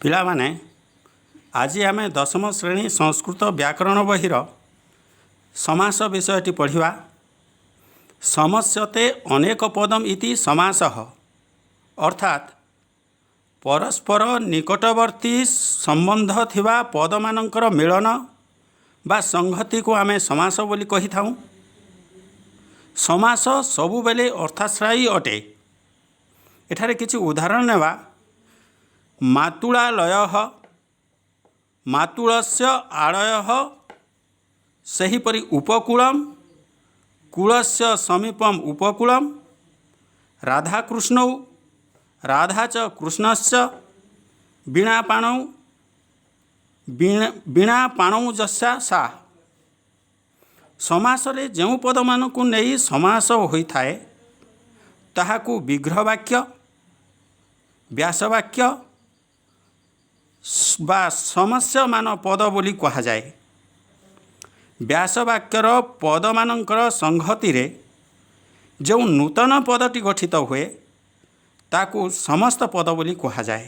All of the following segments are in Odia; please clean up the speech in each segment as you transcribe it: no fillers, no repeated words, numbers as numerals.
ପିଲାମାନେ, ଆଜି ଆମେ ଦଶମ ଶ୍ରେଣୀ ସଂସ୍କୃତ ବ୍ୟାକରଣ ବହିର ସମାସ ବିଷୟଟି ପଢ଼ିବା। ସମସ୍ୟତେ ଅନେକ ପଦମ୍ ଇତି ସମାସଃ। ଅର୍ଥାତ୍ ପରସ୍ପର ନିକଟବର୍ତ୍ତୀ ସମ୍ବନ୍ଧ ଥିବା ପଦମାନଙ୍କର ମିଳନ ବା ସଂହତିକୁ ଆମେ ସମାସ ବୋଲି କହିଥାଉଁ। ସମାସ ସବୁବେଳେ ଅର୍ଥାଶ୍ରୟୀ ଅଟେ। ଏଠାରେ କିଛି ଉଦାହରଣ ନେବା। ମାତୁଳାଲୟଃ, ମାତୁଳସ୍ୟ ଆଳୟଃ। ସେହିପରି ଉପକୂଳମ୍, କୂଳସ୍ୟ ସମୀପମ୍ ଉପକୂଳମ୍। ରାଧାକୃଷ୍ଣୌ, ରାଧା ଚ କୃଷ୍ଣଶ୍ଚ। ବୀଣାପାଣୌ, ବୀଣା ପାଣୌ ଯସ୍ୟା ସା। ସମାସରେ ଯେଉଁ ପଦମାନଙ୍କୁ ନେଇ ସମାସ ହୋଇଥାଏ, ତାହାକୁ ବିଗ୍ରହ ବାକ୍ୟ, ବ୍ୟାସବାକ୍ୟ ବା ସମସ୍ୟମାନ ପଦ ବୋଲି କୁହାଯାଏ। ବ୍ୟାସବାକ୍ୟର ପଦମାନଙ୍କର ସଂହତିରେ ଯେଉଁ ନୂତନ ପଦଟି ଗଠିତ ହୁଏ, ତାକୁ ସମସ୍ତ ପଦ ବୋଲି କୁହାଯାଏ।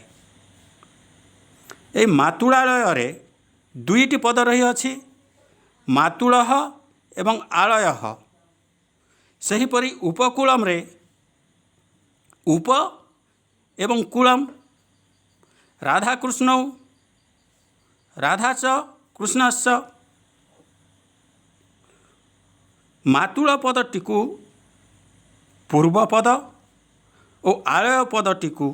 ଏହି ମାତୁଳାଳୟରେ ଦୁଇଟି ପଦ ରହିଅଛି, ମାତୁଳଃ ଏବଂ ଆଳୟଃ। ସେହିପରି ଉପକୂଳମରେ ଉପ ଏବଂ କୂଳମ୍। ରାଧାକୃଷ୍ଣୌ, ରାଧା ଚ କୃଷ୍ଣଶ୍ଚ। ମାତୁଳ ପଦଟିକୁ ପୂର୍ବପଦ ଓ ଆଳୟ ପଦଟିକୁ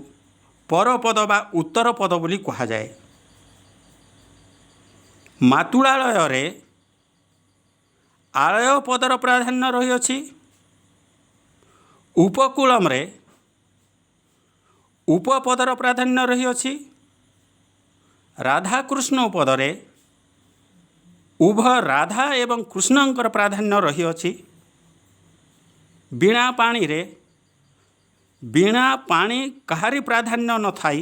ପରପଦ ବା ଉତ୍ତର ପଦ ବୋଲି କୁହାଯାଏ। ମାତୁଳାଳୟରେ ଆଳୟ ପଦର ପ୍ରାଧାନ୍ୟ ରହିଅଛି। ଉପକୂଳମରେ ଉପପଦର ପ୍ରାଧାନ୍ୟ ରହିଅଛି। ରାଧାକୃଷ୍ଣ ପଦରେ ଉଭୟ ରାଧା ଏବଂ କୃଷ୍ଣଙ୍କର ପ୍ରାଧାନ୍ୟ ରହିଅଛି। ବୀଣା ପାଣିରେ ବୀଣା ପାଣି କାହାରି ପ୍ରାଧାନ୍ୟ ନଥାଇ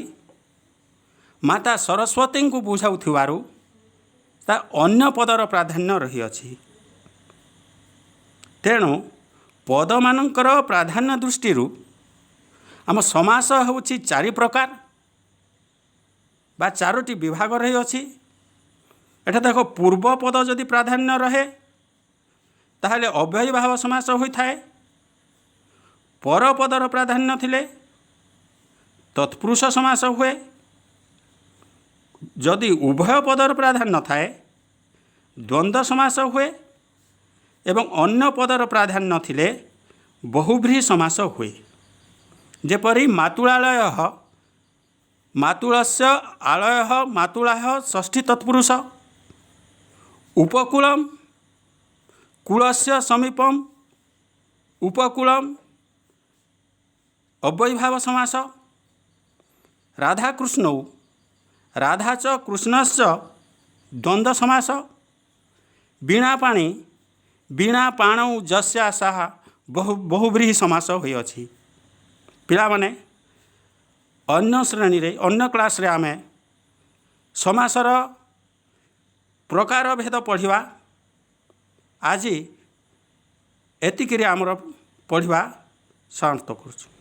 ମାତା ସରସ୍ୱତୀଙ୍କୁ ବୁଝାଉଥିବାରୁ ତା ଅନ୍ୟ ପଦର ପ୍ରାଧାନ୍ୟ ରହିଅଛି। ତେଣୁ ପଦମାନଙ୍କର ପ୍ରାଧାନ୍ୟ ଦୃଷ୍ଟିରୁ ଆମ ସମାସ ହେଉଛି ଚାରି ପ୍ରକାର ବା ଚାରୋଟି ବିଭାଗ ରହିଅଛି। ଏଠା ଦେଖ, ପୂର୍ବ ପଦ ଯଦି ପ୍ରାଧାନ୍ୟ ରହେ, ତାହେଲେ ଅବ୍ୟୟୀଭାବ ସମାସ ହୋଇଥାଏ। ପରପଦର ପ୍ରାଧାନ୍ୟ ଥିଲେ ତତ୍ପୁରୁଷ ସମାସ ହୁଏ। ଯଦି ଉଭୟ ପଦର ପ୍ରାଧାନ୍ୟ ଥାଏ, ଦ୍ୱନ୍ଦ୍ୱ ସମାସ ହୁଏ ଏବଂ ଅନ୍ୟ ପଦର ପ୍ରାଧାନ୍ୟ ଥିଲେ ବହୁବ୍ରୀହି ସମାସ ହୁଏ। ଯେପରି ମାତୁଳାଳୟ, ମାତୁଳସ୍ୟ ଆଳୟ, ମାତୁଳାହ ଷଷ୍ଠୀ ତତ୍ପୁରୁଷ। ଉପକୂଳମ୍, କୂଳସ୍ୟ ସମୀପମ୍ ଉପକୂଳମ୍, ଅବ୍ୟୟୀଭାବ ସମାସ। ରାଧାକୃଷ୍ଣୌ, ରାଧା ଚ କୃଷ୍ଣଶ୍ଚ, ଦ୍ୱନ୍ଦ୍ୱ ସମାସ। ବୀଣାପାଣି, ବୀଣା ପାଣୌ ଯସ୍ୟା ସାହା, ବହୁବ୍ରୀହି ସମାସ ହୋଇଅଛି। ପିଲାମାନେ, ଅନ୍ୟ ଶ୍ରେଣୀରେ, ଅନ୍ୟ କ୍ଲାସ୍ରେ ଆମେ ସମାସର ପ୍ରକାର ଭେଦ ପଢ଼ିବା। ଆଜି ଏତିକିରେ ଆମର ପଢ଼ିବା ସମାପ୍ତ କରୁଛୁ।